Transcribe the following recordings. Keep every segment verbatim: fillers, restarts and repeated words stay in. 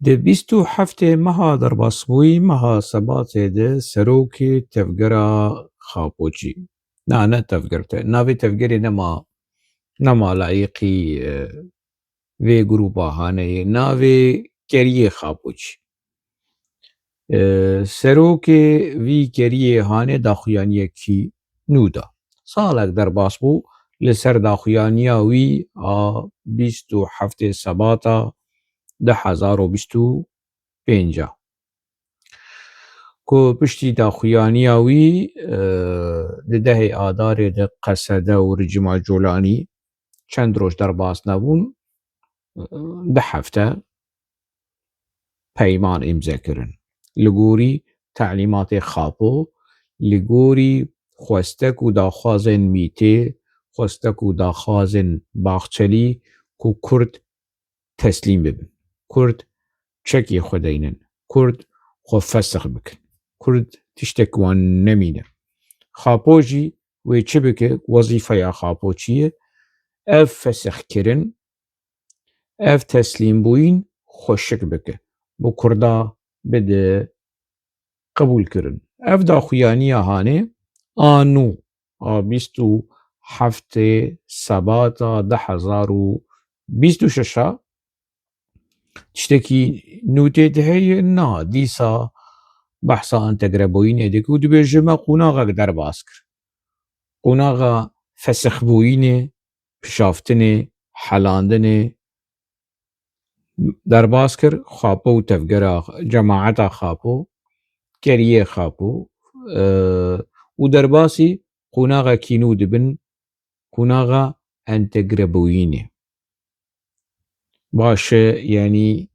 Di bîst û heftê meha derbasbûyî, meha Sebatê de serokê tevgera Xapoçî, na, ne tevger te, navê tevgerê nema, nema layîqî, e, vê grûpa haneyê, navê Keriyê Xapoçî. E, serokê vî keriyê hanê daxuyaniyekî nû da. Salek derbas bû, li ser daxuyaniya wî a bîst û heftê Sebata du hezar û bîst û pênc a. Ku piştî daxuyaniya wî, e, di dehê Adarê de Qesede û Ricîma Colanî çend roj derbas nebûn, e, du hefte peyman îmze kirin. Li gorî telîmatê Xapo, li gorî xwestek û daxwazên Mîtê, xwestek û daxwazên Baxçelî ku Kurd teslîm bibin. Kurd çekê xwe deynin. Kurd xwe fesix bikin. Kurd tiştek wan nemîne. Xapo jî wê çi bike? Wezîfeya Xapo çi ye? Ev fesixkirin, ev teslîmbûyîn xweşik bike. Bi Kurda bide qebûl kirin. Ev daxuyaniya hanê a nû a bîst û heftê Sebata du hezar û bîst û şeş a tiştekî nû tê de heye, na, dîsa behsa entegrebûyînê dike û dibêje me qonaxek derbas kir. Qonaxa fesixbûyînê, pişaftinê, helandinê derbas kir, Xapo û tevgera, cemaeta Xapo, keriyê Xapo, e, û derbasî qonaxekî nû dibin, qonaxa entegrebûyînê. Baş e, yanî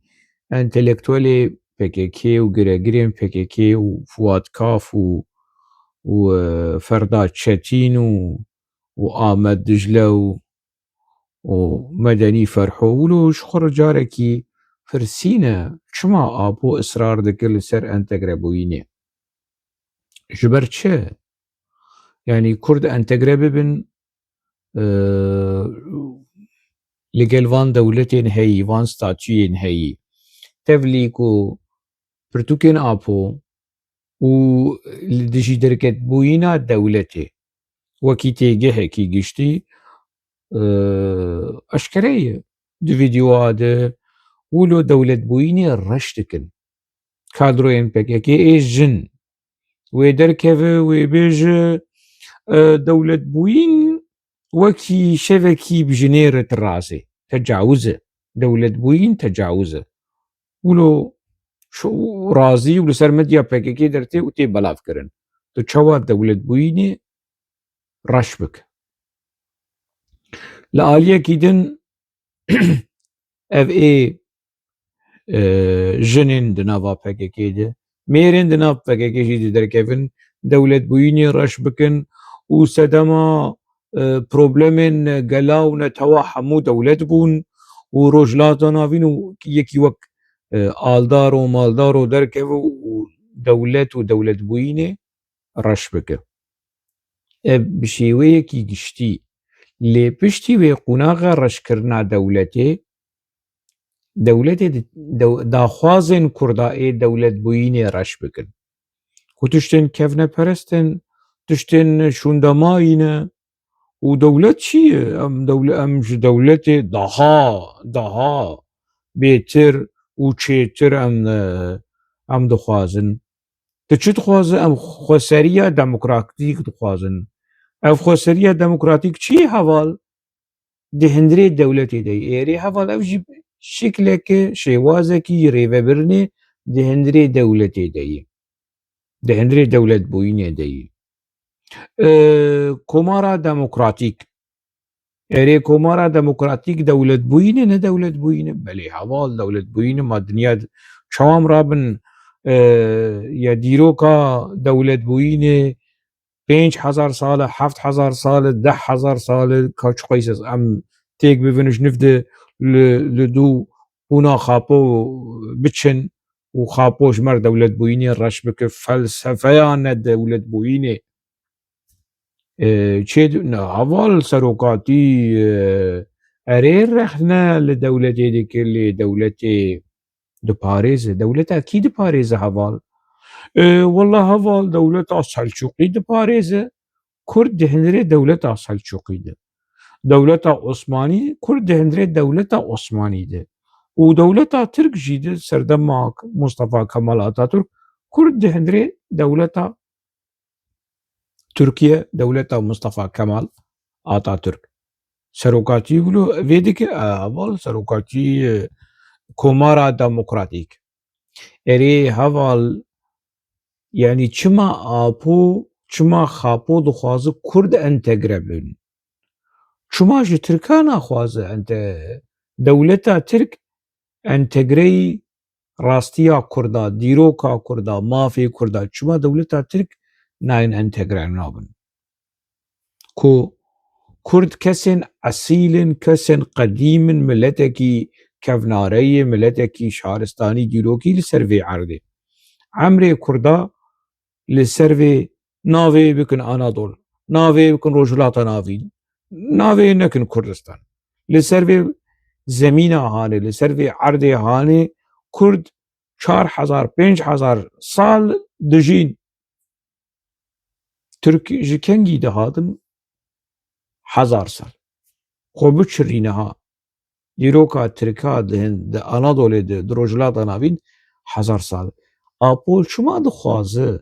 entelektuelê P K K û giregirên P K K û Fuat Kaf û, û, e, Ferda Çetîn û, û Amed Dicle û, û Medenî Ferho, wilo ji xwe re carekî pirsîne, çima Apo israr dike li ser entegrebûyînê? Ji ber çi? Yanî Kurd entegre bibin, e, li gel van dewletên heyî, van statuyên heyî. Tevlî ku pirtûkên Apo û li dijî derketbûyîna dewletê wekî têgehekî giştî, e, eşkere ye. Di vîdeoya de wilo dewletbûyînê reş dikin. Kadroyên P K K ê jin wê derkeve, wê bêje, e, dewletbûyîn wekî şevekî bi jinê re tirazê. Tecawuz e. Dewletbûyîn tecawuz e. Wilo şu razî û li ser medya P K K dertê û tê belavkirin. Tu çawa dewletbûyînê reş bike? Li aliyekî din ev ê, e, jinên di nava P K K de, mêrên di nav P K K jî di derkevin, dewletbûyînê reş bikin û sedema, e, problemên gela û netewa hemû dewlet bûn û Rojhilata Navîn û yekî wek, e, aldar û maldar û derkeve û dewlet û dewletbûyînê reş bike. Ev bi şêweyekî giştî, lê piştî wê qonaxa reşkirina dewletê, dewletê di-, dew-, daxwazên Kurda ê dewletbûyînê reş bikin. Ku tiştên kevneperest in, tiştên şûndemayî ne û dewlet çi ye? Em dewle-, em ji dewletê daha, daha bêtir û çêtir em, e, em dixwazin. Tu çi dixwaze? Em xweseriya demokratîk dixwazin. Ev xweseriya demokratîk çi ye heval? Di hundirê dewletê de ye. Erê heval, ev jî şikleke, şêwazekî rêvebirinê di hundirê dewletê de ye. Di hundirê dewletbûyînê de ye. E, Komara Demokratîk. Erê, Komara Demokratîk dewletbûyîn e, ne dewletbûyîn e? Belê heval, dewletbûyîn e, ma dinya d-, çawa em rabin, e, ya dîroka dewletbûyînê pênc hezar sal e, heft hezar sal e, deh hezar sal e, ka çi qeys ez, em têk bivin ji niv de li, li dû qûna Xapo biçin û Xapo ji me re dewletbûyînê reş bike, felsefeya ne dewletbûyînê. E, çê di-, ne, heval serokatî, e, erê rexne li dewletê dike, lê dewletê Diparêze. Dewleta kî diparêze heval? E, wela heval dewleta Selçûqî diparêze. Kurd di hundirê dewleta Selçûqî de. Dewleta Osmanî, Kurd di hundirê dewleta Osmanî de. Û dewleta Tirk jî di serdema Mustafa Kemal Atatürk, Kurd di hundirê dewleta Tirkiye, dewleta Mustafa Kemal Atatürk. Serokatî wilo vê dike, e, heval serokatî, e, Komara Demokratîk. Erê heval, yanî çima Apo, çima Xapo dixwaze Kurd entegre bin? Çima ji Tirka naxwaze ente-, dewleta Tirk entegreyî rastiya Kurda, dîroka Kurda, mafê Kurda, çima dewleta Tirk nayên entegre nabin? Ku Kurd kesên esîl in, kesên qedîm in, miletekî kevnare ye, miletekî şaristanî dîrokî li ser vê erdê. Emrê Kurda li ser vê navê bikin Anadol, navê bikin Rojhilata Navîn, navê nekin Kurdistan. Li ser vê zemîna hanê, li ser vê erdê hanê Kurd çar hezar, pênc hezar sal dijîn. Tirk ji kengî dihatin? Hezar sal. Xwe biçirî niha. Dîroka Tirka di hin, di Anadolê de, di Rojhilata Navîn hezar sal. Apo çima dixwaze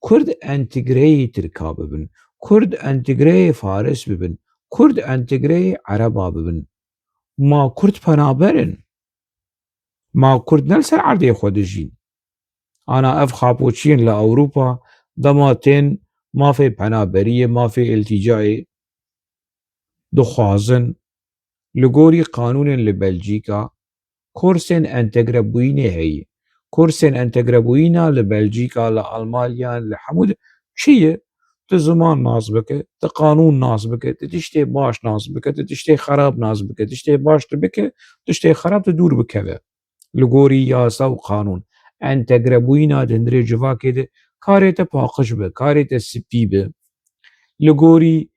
Kurd entegreyê Tirka bibin? Kurd entegreyê Faris bibin? Kurd entegreyê Ereba bibin? Ma Kurd penaber in? Ma Kurd ne li ser erdê xwe dijîn? Ana ev xapoçiyên li Ewropa dema tên mafê penaberiyê, mafê îltîcayê dixwazin, li gorî qanûnên li Belcîka, kursên entegrebûyînê heye. Kursên entegrebûyîna li Belcîka, li Almanya, li hemû de çi ye? Tu ziman nas bike, tu qanûn nas bike, tu tiştê baş nas bike, tu tiştê xerab nas bike, tiştê baş tu bike, tiştê xerab tu dûr bikeve. Li gorî yasa û qanûn. Entegrebûyîna di hundirê civakê de karê te paqij be, karê te spî be. Li gorî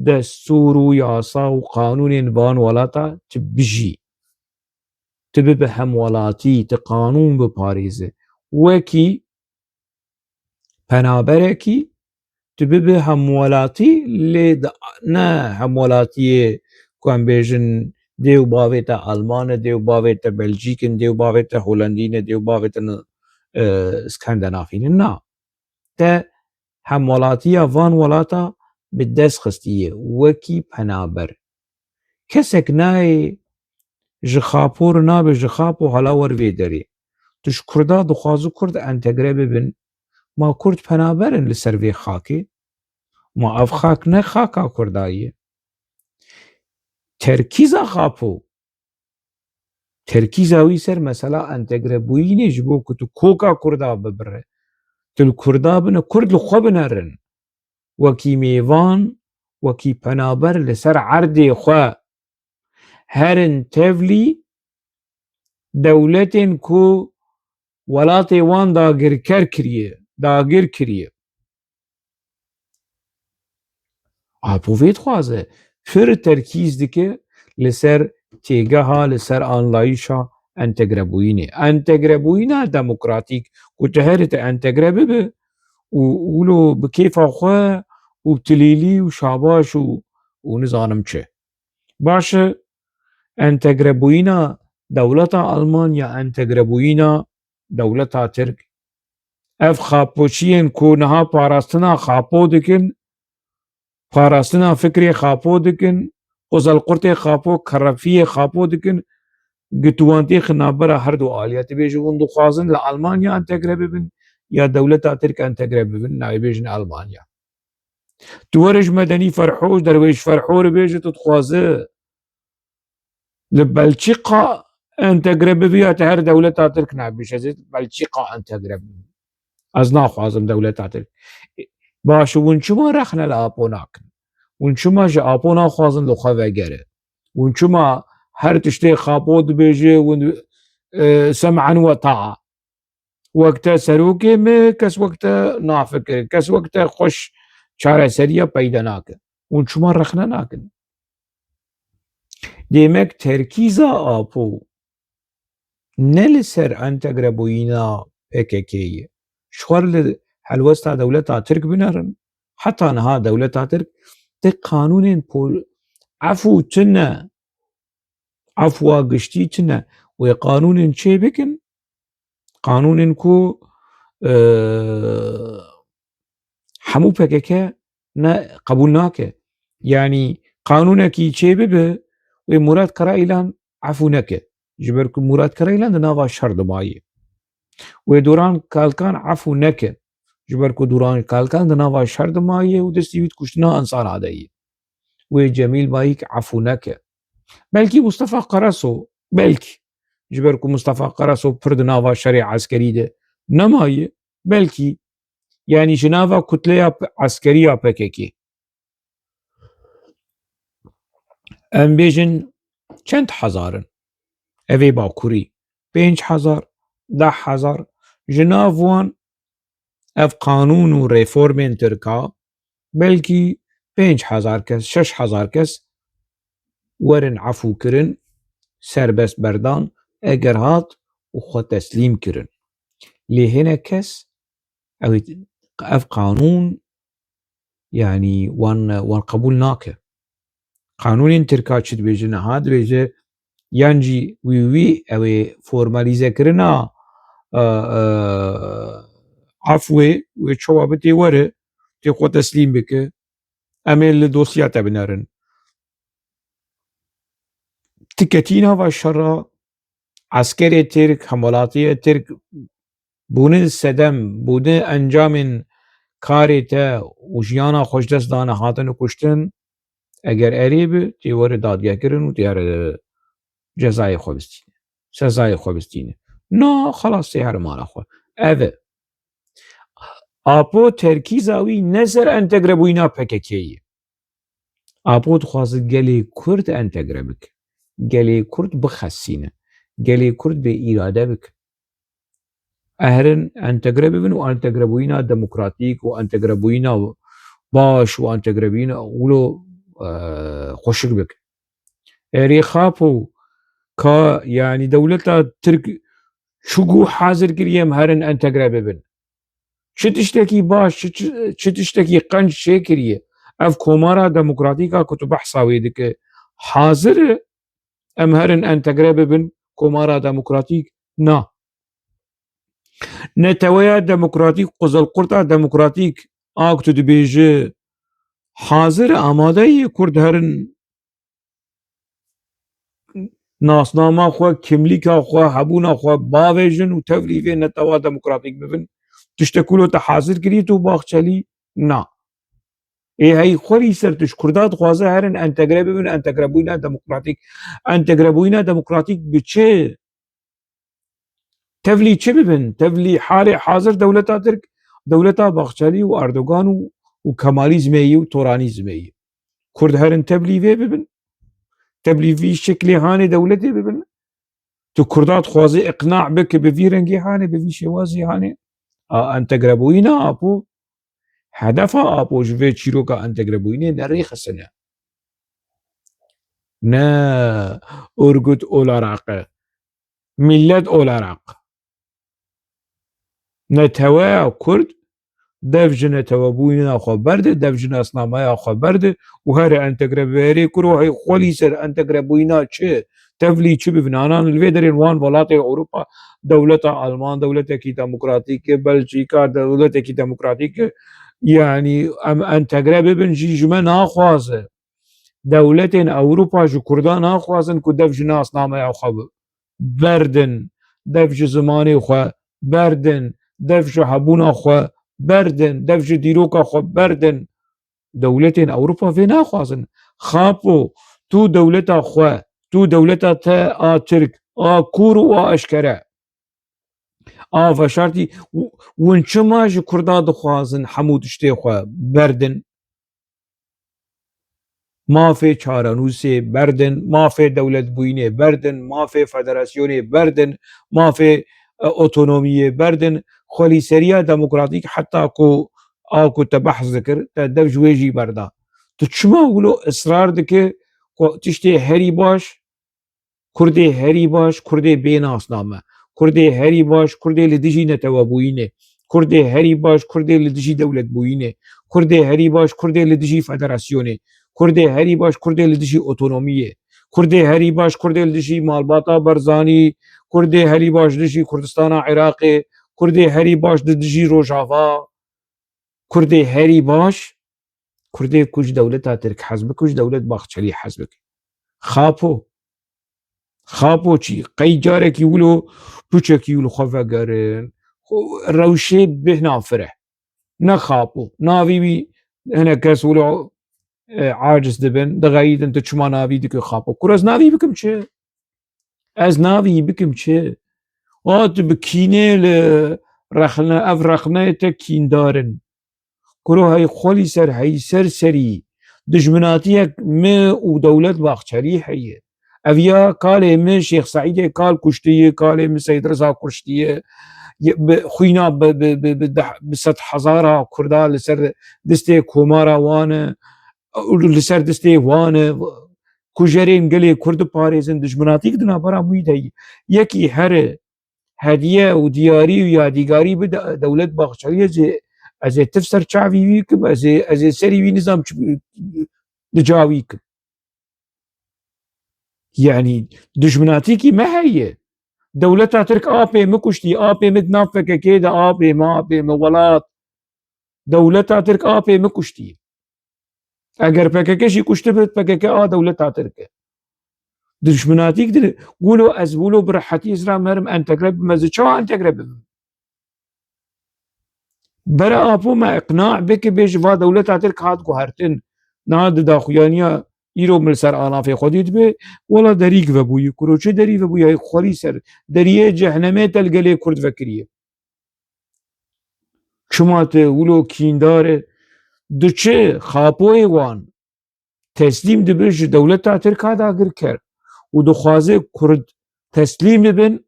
destûr û yasa û qanûnên van welata tu bijî. Tu bibe hemwelatî, tu qanûn biparêze. Wekî penaberekî, tu bibe hemwelatî, lê di, ne hemwelatiyê ku em bêjin dê û bavê te Alman e, dê û bavê te Belcîk in, dê û bavê te Holandî ne, dê û bavê te, e, Skandanafî ne. Na. Te hemwelatiya van welata bi dest xistiye wekî penaber. Kesek nayê ji Xapo re nabe ji Xapo hala wer vê derê. Tu ji Kurda dixwazi Kurd entegre bibin. Ma Kurd penaber in li ser vê xakê? Ma ev xak ne xaka Kurda ye? Terkîza Xapo, terkîza wî ser mesela entegrebûyînê ji bo ku tu koka Kurda bibire. Tu li Kurda bine, Kurd li xwe binerin. Wekî mêvan, wekî penaber li ser erdê xwe herin tevlî dewletên ku welatê wan dagirker kiriye, dagir kiriye. Apo vê dixwaze, pir terkîz dike li ser têgeha, li ser anlayîşa entegrebûyînê. Entegrebûyîna demokratîk ku tu herî te entegre bibe û wilo bi kêfa xwe û bi tilîlî û şabaş û, û nizanim çi. Baş e, entegrebûyîna dewleta Almanya, entegrebûyîna dewleta Tirk. Ev xapoçiyên ku niha parastina Xapo dikin, parastina fikrê Xapo dikin, qozelqurtê Xapo, kerefiyê Xapo dikin, gi tu wan têxin navbera her du aliya. Tu bêjî hûn dixwazin li Almanya entegre bibin ya dewleta Tirk entegre bibin, nayê bêjin Almanya. Tu were ji medenî Ferho, ji derwêş Ferho re bêje tu dixwaze li Belçîka entegre bibe ya te her dewleta Tirk nabêje, ez ê Belçîka entegre bibim. Ez naxwazim dewleta Tirk. Baş e, hûn çima rexne li Apo nakin? Hûn çima ji Apo naxwazin li xwe vegere? Hûn çima her tiştê Xapo dibêje, hûn, e, sem'an we ta'a? Wek te serokê me, kes wek te nafikir, kes wek te xweş çareseriya peyda nake. Hûn çima rexne nakin? Demek terkîza Apo, ne li ser entegrebûyîna P K K ye. Ji xwe li helwesta dewleta Tirk binerin, heta niha dewleta Tirk ti qanûnên pol-, efû tune, efwa giştî tune, wê qanûnên çê bikin, qanûnên ku, e, hemû P K K ne qebûl nake. Yanî qanûnekî çê bibe, wê Murat Karayilan efû neke. Ji ber ku Murat Karayilan di nava şer de maye. Wê Duran Kalkan efû neke. Ji ber ku Duran Kalkan di nava şer de maye û destî wî di kuştina insana de ye. Wê Cemîl Bayik efû neke. Belkî Mustafa Karaso, belkî. Ji ber ku Mustafa Karaso pir di nava şerê eskerî de nemaye, belkî. Yanî ji nava kutleya p-, eskerî ya P K K. Em bêjin çend hezar in? Ev ê Bakurî. Pênc hezar, deh hezar. Ji nav wan ev qanûn û reformên Tirka belkî pênc hezar kes, şeş hezar kes werin efû kirin, serbest berdan, eger hat û xwe teslîm kirin. Lê hinek kes ew ê, ev qanûn, yanî wan, wan qebûl nake. Qanûnên Tirka çi dibêje niha? Dibêje yan jî wî wî ew ê formalîze kirina, e, e, efwê wê çawa bi tê were, tê xwe teslîm bike. Em ê li dosya te binerin. Ti ketî nava şera, eskerê Tirk, hemwelatiyê Tirk bûne sedem, bûne encamên karê te û jiyana xwe ji dest dane, hatine kuştin, eger erê bi, tê were dadgekirin û tê were cezayê xwe bistîne, sezayê xwe bistîne. Na, xelas tê here mala xwe. Ev e. Apo terkîza wî ne ser entegrebûyîna P K K ye. Apo dixwaze gelê Kurd entegre bike. Gelê Kurd bixesîne. Gelê Kurd bê îrade bike. Eherin entegre bibin û entegrebûyîna demokratîk û entegrebûyîna baş û entegrebûyîna wilo, e, xweşik bike. Erê xapo ka, yanî dewleta Tirk çi ku hazir kiriye em herin entegre bibin. Çi tiştekî baş, çi, çi, çi tiştekî qenc çêkiriye. Ev komara demokratîk a ku tu behsa wê dike, hazir e em herin entegre bibin komara demokratîk? Na. Neteweya demokratîk, quzelqurta demokratîk a ku tu dibêje hazir e, amade ye Kurd herin nasnama xwe, kimlîka xwe, hebûna xwe bavêjin û tevlî vê netewa demokratîk bibin. Tiştekûlo te hazir kirî tu Baxçelî? Na. Ê hey xwe lî ser tu ji Kurda dixwaze herin entegre bibin, entegrebûyîna demokratîk. Entegrebûyîna demokratîk bi çi? Tevlî çi bibin? Tevlî halê hazir dewleta Tirk, dewleta Baxçelî û Erdogan û, û Kemalîzmê yî û Toranîzmê yî. Kurd herin tevlî vê bibin. Tevlî vî şeklê hanê dewletê bibin. Tu Kurda dixwazî iqna bike bi vî rengê hanê, bi vî şêwazî hanê. A entegrebûyîna Apo, hedefa Apo ji vê çîroka entegrebûyînê ne rêxistin e. Ne Urgut olarak e. Millet olarak. Neteweya Kurd dev ji netewebûyîna xwe berde, dev ji nasnameya xwe berde û here entegre bibe. Erê kuro hey xwelî ser entegrebûyîna çi, tevlî çi bibin? Anan li vê derên wan welatê Ewropa, dewleta Alman dewletekî demokratîk e, Belçîka dewletekî demokratîk e. Yanî em entegre bibin jî ji me naxwaze. Dewletên Ewropa ji Kurda naxwazin ku dev ji nasnameya xwe bi-, berdin, dev ji zimanê xwe berdin, dev ji hebûna xwe berdin, dev ji dîroka xwe berdin. Dewletên Ewropa vê naxwazin. Xapo, tu dewleta xwe, tu dewleta te a Tirk, a kûr û a eşkere, a veşartî, w-, win çima ji Kurda dixwazin hemû tiştê xwe berdin? Mafê çarenûsê berdin, mafê dewletbûyînê berdin, mafê federasyonê berdin, mafê, e, otonomiyê berdin, xwelîseriya demokratîk heta ku a ku te behs dikir, te dev ji wê jî berda. Tu çima wilo israr dike ku tiştê herî baş Kurdê herî baş, Kurdê bê nasname. Kurdê herî baş, Kurdê li dijî netewebûyînê. Kurdê herî baş, Kurdê li dijî dewletbûyînê. Kurdê herî baş, Kurdê li dijî federasyonê. Kurdê herî baş, Kurdê li dijî otonomiyê. Kurdê herî baş, Kurdê li dijî malbata Barzanî. Kurdê herî baş dijî Kurdistana Iraqê. Kurdê herî baş di dijî Rojava. Kurdê herî baş, Kurdê ku ji dewleta Tirk hez bike, ji dewlet Baxçelî hez bike. Xapo. Xapo çi? Qey carekî wilo puçekî li xwe vegerin. Xwe rewşê bêhna fire. Ne Xapo. Navî wî hinek kes wilo, e, aciz dibin, dixeyidin, tu çima navî dike Xapo? Kur ez navî bikim çi? Ez navî bikim çi? A tu bi kînê li rexne, ev rexneyê te kîndar in. Kuro hey xwelî ser, hey ser serî. Dijminatiyek mi û dewlet Baxçelî heye. Ev ya kalê mi Şêx Seîdê Kal kuştiye, kalê mi Seyd Riza kuştiye. Ye-, bi xwîna bi, bi, bi, bi deh, bi sed hezara Kurda li ser distê komara wan e, û li ser distê wan e. Kujerên gelê Kurd diparêzin, dijminatîk di navbera wî de ye. Yekî here hediye û diyarî û yadîgarî bi de-, dewlet Baxçelî, ez ê, ez ê tif ser çavî wî kim, ez ê, ez ê serî wî nizam çi, di ca wî kim. Yanî dijminatîkî me heye. Dewleta Tirk apê min kuştî, apê min di nav P K K de, apê min, apê min, welat. Dewleta Tirk apê min kuştî. Eger P K K jî kuştibe, P K K a dewleta Tirk e. Dijminatîk dire. Wilo ez wilo bi rehetî ez ra merim entegre bibim, ez ê çawa entegre bibim? Bere apo me iqna bike, bêje va dewleta Tirk hat guhertin. Na di daxuyaniya îro min li ser alafê xwedî dibe, wela derî vebûyî. Kuro çi derî vebûyî? Hey xwelî ser. Deriyê cehnemê te li gelê Kurd vekiriye. Çima tu wilo kîndar e? Diçe Xapoyê wan teslîm dibe ji dewleta Tirk a dagirker û dixwaze Kurd teslîm bibin,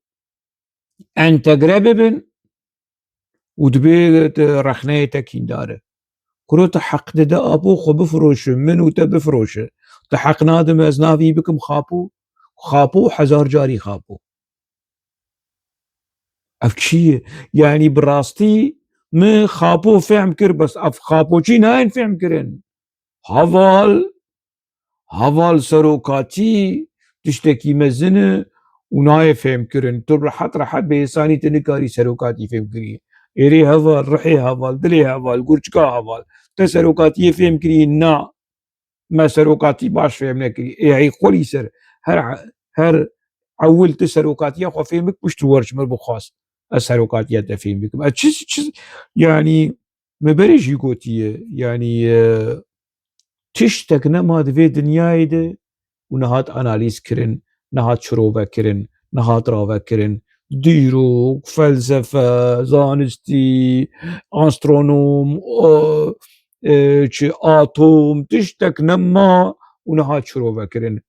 entegre bibin û dibê te rexneyê te kîndar e. Kuro tu heq dide apo xwe bifiroşe, min û te bifiroşe. Tu heq nade min ez navî bikim Xapo. Xapo hezar carî Xapo. Ev çi ye? Yanî bi rastî min Xapo fehm kir, bes ev Xapoçî nayên fehm kirin. Heval, heval serokatî tiştekî mezin e û nayê fêhm kirin. Tu rehet rehet bi êsanî tu nikarî serokatî fêhm kirî. Êrê heval, rihê heval, dilê heval, gurçika heval. Te serokatiyê fêhm kirî? Na. Me serokatî baş fêhm nekirî. Ê hey xwelî ser. Her, her ewil tu serokatiya xwe fêhm bik, pişt wer ji min bixwaz. Ez serokatiya te fêhm bikim. Ez çi, çi, yanî, me berê jî gotiye, yanî, e, tiştek nema di vê dinyayê de û nehat analîz kirin, nehat şirove kirin, nehat rave kirin. Dîrok, felsefe, zanistî, astronom, o, e, çi atom, tiştek nema û nehat şirove kirin.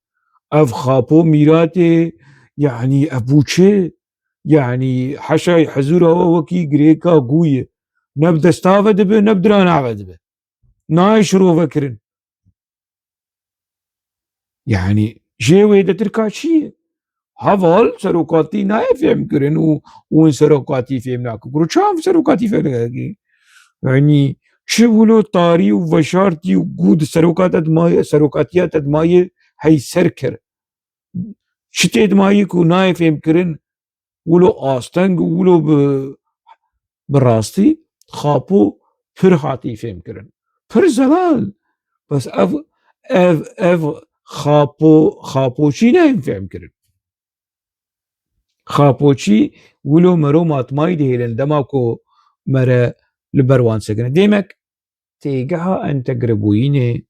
Ev Xapo mîratê, yanî ev bû çi? Yanî heşay hezûra we wekî girêka gûyê. Ne bi desta ve dibe, ne bi dirana ve dibe. Nayê şirove kirin. Yanî jê wê de tirka çi ye? Heval serokatî nayê fêhm kirin û, û win serokatî fêhm nakin. Kuro çav serokatî fêhm nakin? Yanî çi wilo tarî û veşartî û gû di serokata te dimayê, serokatiya te dimayê hey ser kir. Çi tê dimayî ku nayê fêhm kirin, wilo asteng û wilo bi, bi rastî Xapo pir hatî fêhm kirin. Pir zelal. Bes ev, ev, ev Xapo, Xapoçî nayên fêhm kirin. Xapoçî wilo mero matmayî dihêlin dema ku mere li ber wan sekine. Demek têgeha entegrebûyînê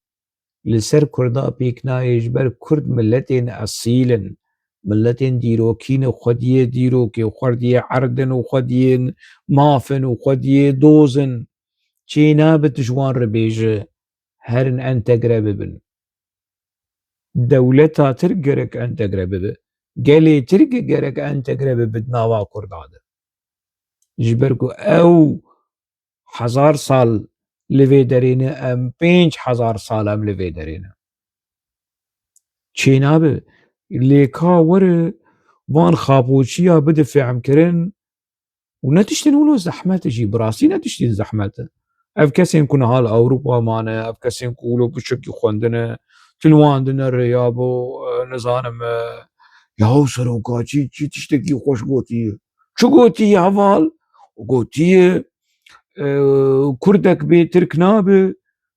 li ser Kurda pêk nayê, ji ber Kurd miletên esîl in. Miletên dîrokî ne, xwediyê dîrokê, xwediyê erd in û xwediyên maf in û xwediyê doz in. Çênabe tu ji wan re bêje, herin entegre bibin. Dewleta Tirk gerek entegre bibe. Gelê Tirk gerek entegre bibe di nava Kurda de. Ji ber ku ew hezar sal li vê derê ne, em pênc hezar sal em li vê derê ne. Çênabe, Lê ka were van xapoçiya bide fehmkirin û ne tiştên wilo zehmet e jî, bi rastî ne tiştên zehmet e. Ev kesên ku niha li Ewropa mane, ev kesên ku wilo piçekî xwendine, tu li wan dinere ya bo, e, nizanim, e, yaw seroka çi, çi tiştekî xweş gotiye. Çi gotiye heval? Gotiye, e, Kurdek bê Tirk nabe,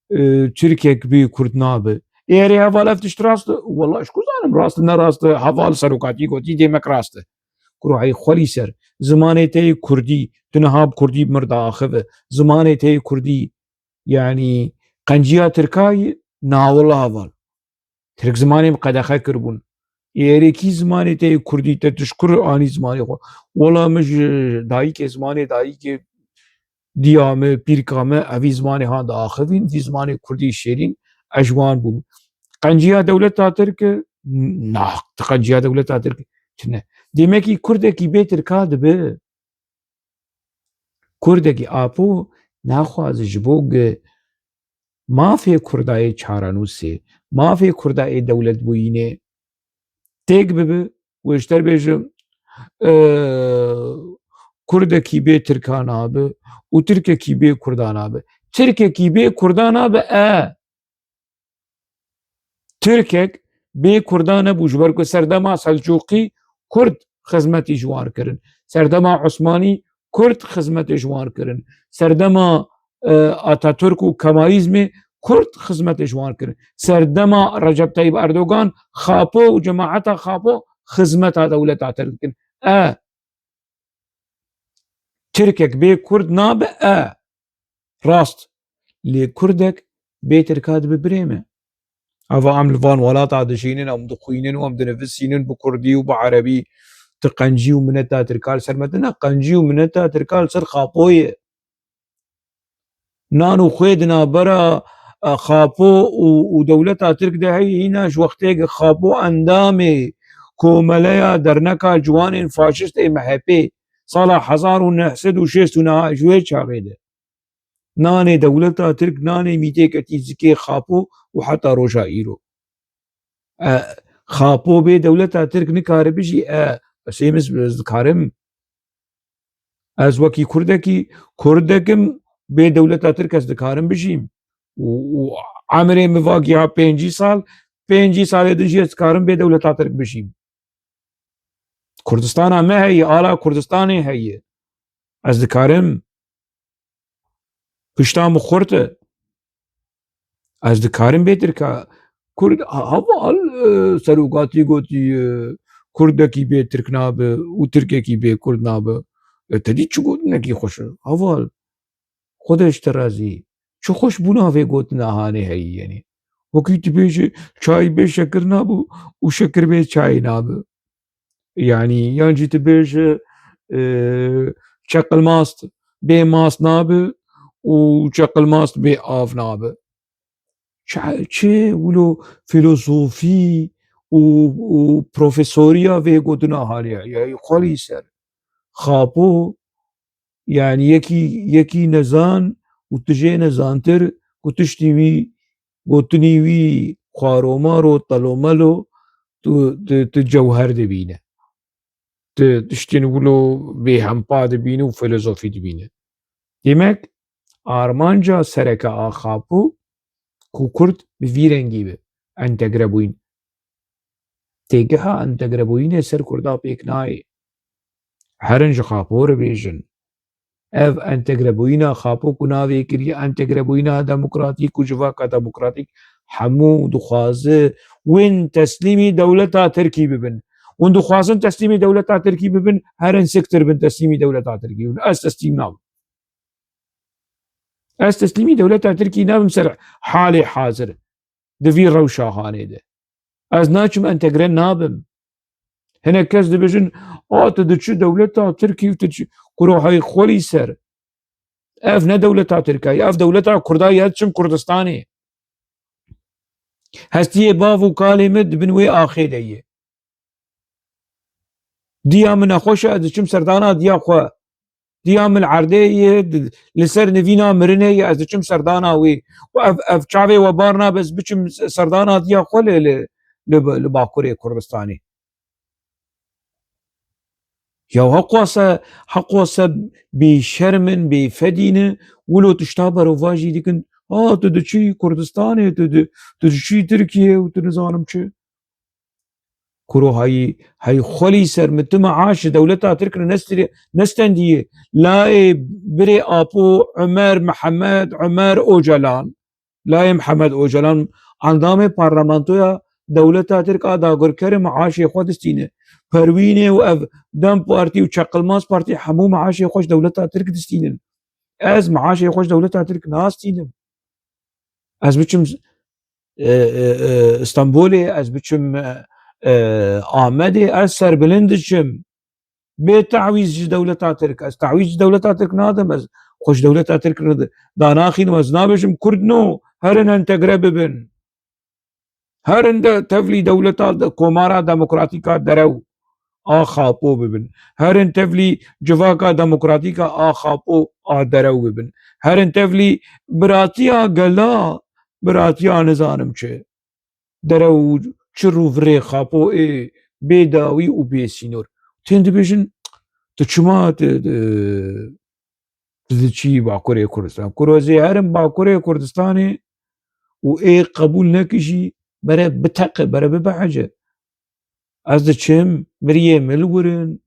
e, Tirkek bê Kurd nabe. Ê erê heval ev tişt rast e? Wela ji ku zanim rast e, ne rast e, heval serokatî gotî, demek rast e. Kuro hey xwelî ser. Zimanê te yê Kurdî, tu niha bi Kurdî bi mir diaxive. Zimanê te yê Kurdî, yanî qenciya Tirka ye? Na wela heval. Tirk zimanê min qedexe kiribûn. Ê erê kî zimanê te yê Kurdî, te tu ji kur anî zimanê xwe? Wela min ji dayikê, zimanê dayikê diya me, pîrka me, evî zimanê han diaxivîn, vî zimanê Kurdî şêrîn, ez ji wan bûm. Qenciya dewleta Tirk e? Na, tu qenciya dewleta Tirk tune. Demekî Kurdekî bê Tirka dibe. Kurdekî Apo naxwaze ji bo gi mafê Kurda yê çarenûsê, mafê Kurda yê dewletbûyînê têk bibe, wê ji te re bêjim, e, Kurdekî bê Tirka nabe û Tirkekî bê Kurda nabe. Tirkekî bê Kurda nabe, e. Tirkek bê Kurda nebû, ji ber ku serdema Selçûqî Kurd xizmetî ji wan kirin. Serdema Osmanî Kurd xizmetê ji wan kirin. Serdema, e, Ataturk û Kemalîzmê Kurd xizmetê ji wan kirin. Serdema Recep Tayyip Erdogan Xapo û cemaeta Xapo xizmeta dewleta Tirk dikin. E, Tirkek bê Kurd nabe, e. Rast. Lê Kurdek bê Tirka dibe birê me. Ava em li van welata dijînin, em dixwînin û em dinivisînin bi Kurdî û bi Erebî. Tu qencî û mineta Tirka li ser me tune, qencî û mineta Tirka li ser Xapo ye. Nan û xwê di navbera, e, Xapo û, û dewleta Tirk de heye, hîna ji wextê ke Xapo endamê komeleya derneka ciwanên faşistê M H P sala hezar û neh sed û şêst û neh ji wê çaxê de. Nanê dewleta Tirk, nanê mîtê ketî zikê Xapo û heta roja îro. E, Xapo bê dewleta Tirk nikare bijî, e, ez ê min, ez dikarim. Ez wekî Kurdekî, Kurdek im, bê dewleta Tirk ez dikarim bijîm. Û, û emrê min va giha pêncî sal, pêncî salê din jî ez dikarim bê dewleta Tirk bijîm. Kurdistana me heye, ala Kurdistanê heye. Ez dikarim. Pişta min xurt e. Ez dikarim bê Tirka. Kurd, ha-, heval, e, serokatî gotî, e, Kurdekî bê Tirk nabe û Tirkekî bê Kurd nabe. E, te dî çi gotinekî xweş e? Heval, Xwedê ji te razî. Çi xweş bûna vê gotina hanê heyî, yanî. Wekî tu bêjî, çay bê şekir nabe û şekir bê çay nabe. Yanî, yan jî tu bêje, e, çeqilmast bê mast nabe û çeqilmast bê av nabe. Çi, çi wilo filozofî û, û profesoriya vê gotina haliye. Ya xwelî ser. Xapo, yanî yekî, yekî nezan û tu jê nezantir ku tiştî wî, gotinî wî xwaromar û telomelo tu, tu, tu cewher dibîne. Tu tiştên wilo bêhempa dibîne û filozofî dibîne. Demek armanca sereke a Xapo ku Kurd bi vî rengî be, entegrebûyîn. Têgeha entegrebûyînê ser Kurda pêk nayê. Herin ji Xapo re bêjin. Ev entegrebûyîna Xapo ku navê kiriye entegrebûyîna demokratîk û civaka demokratîk, hemû dixwaze win teslîmî dewleta Tirkî bibin. Hûn dixwazin teslîmî dewleta Tirkî bibin, herin siktir bin teslîmî dewleta Tirkî bibin. Ez teslîm nabim. Ez teslîmî dewleta Tirkî nabim ser halê hazir. Di vî rewşa hanê de. Ez naçim entegre nabim. Hinek kes dibêjin, "A, tu diçi dewleta Tirkî û tu diçi." Kuro hey xwelî ser. Ev ne dewleta Tirka ye, ev dewleta Kurda ye, ez diçim Kurdistanê. Hestiyê bav û kalê min di bin wê axê de ye. Diya min nexweş e, ez diçim serdana diya xwe. Diya min li erdê ye, di-, li ser nivîna mirinê ye, ez diçim serdana wê. Û ev, ev çavê we bar nabe, ez biçim serdana diya xwe lê, lê, li, li Bakurê Kurdistanê. Ya heqwase, heqwase bêşerm in, bêfedî ne, wilo tişta berovajî dikin. Ha, tu diçî Kurdistanê, tu di-, tu diçî Tirkiye û tu nizanim çi. Kuro hayî, hey xwelî ser min, tu meaş ji dewleta Tirk re nestirê-, nestendiye. Layê birê Apo Ömer, Mihemed, Ömer Ocalan, layê Mihemed Ocalan, endamê parlamentoya dewleta Tirk a dagirker e, meaşê xwe distîne. Perwînê û ev DEM Partî û Çakılmaz Partî hemû meaşê xwe ji dewleta Tirk distînin. Ez meaşê xwe ji dewleta Tirk nastînim. Ez biçim, e, e, e, Stenbolê, ez biçim, e, e, Amedê, ez serbilind diçim. Bê tawîz ji dewleta Tirk. Ez tawîz ji dewleta Tirk nadim. Ez xwe ji dewleta Tirk re danaxînim. Ez nabêjim Kurd no, herin entegre bibin. Herin de tevlî dewleta de, komara demokratîka derew a Xapo bibin. Herin tevlî civaka demokratîka a Xapo a derew bibin. Herin tevlî biratiya gela, biratiya nizanim çi. Derew û çir û virê Xapo ê bê dawî û bê sînor. Tên dibêjin, tu çima tu, tu, tu diçî Bakurê Kurdistan? Kuro ez ê herim Bakurê Kurdistanê û ê qebûl nekî jî bere biteqe, bere bibehece. Ez diçim, miriyê min li wir in,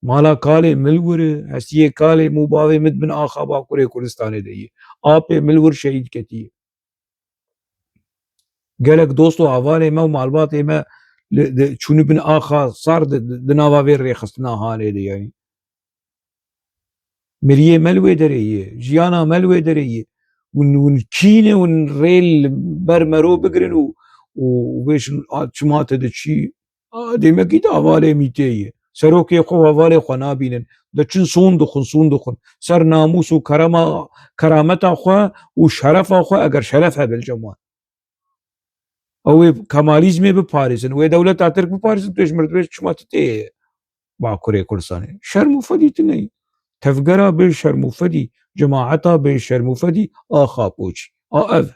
mala kalê min li wir e, hestiyê kalê min û bavê min di bin axa Bakurê Kurdistanê de ye. Apê min li wir şehîd ketiye. Gelek dost û hevalê me û malbatê me li, di, çûne bin axa sar di, di, di nava vê rêxistina hanê de, yanî. Miriyê me li wê derê ye, jiyana me li wê derê ye. Hûn, hûn kî ne, hûn rê li ber mero bigirin û, û, û bêjin, "A, çima te diçî?" A, demekî di hevalê mîtê ye. Serokê xwe û hevalê xwe nabînin. Diçin son dixwin, son dixwin. Ser namûs û kerema, kerameta xwe û şerefa xwe, eger şeref hebe li cem wan. Ew ê Kemalîzmê biparêzin, wê dewleta Tirk biparêzin, tu ji min re dibêjî çima tu tê Bakurê Kurdistanê. Şerm û fedî tu neyî. Tevgera bê şerm û fedî, cemaeta bê şerm û fedî, a Xapoçî. A ev.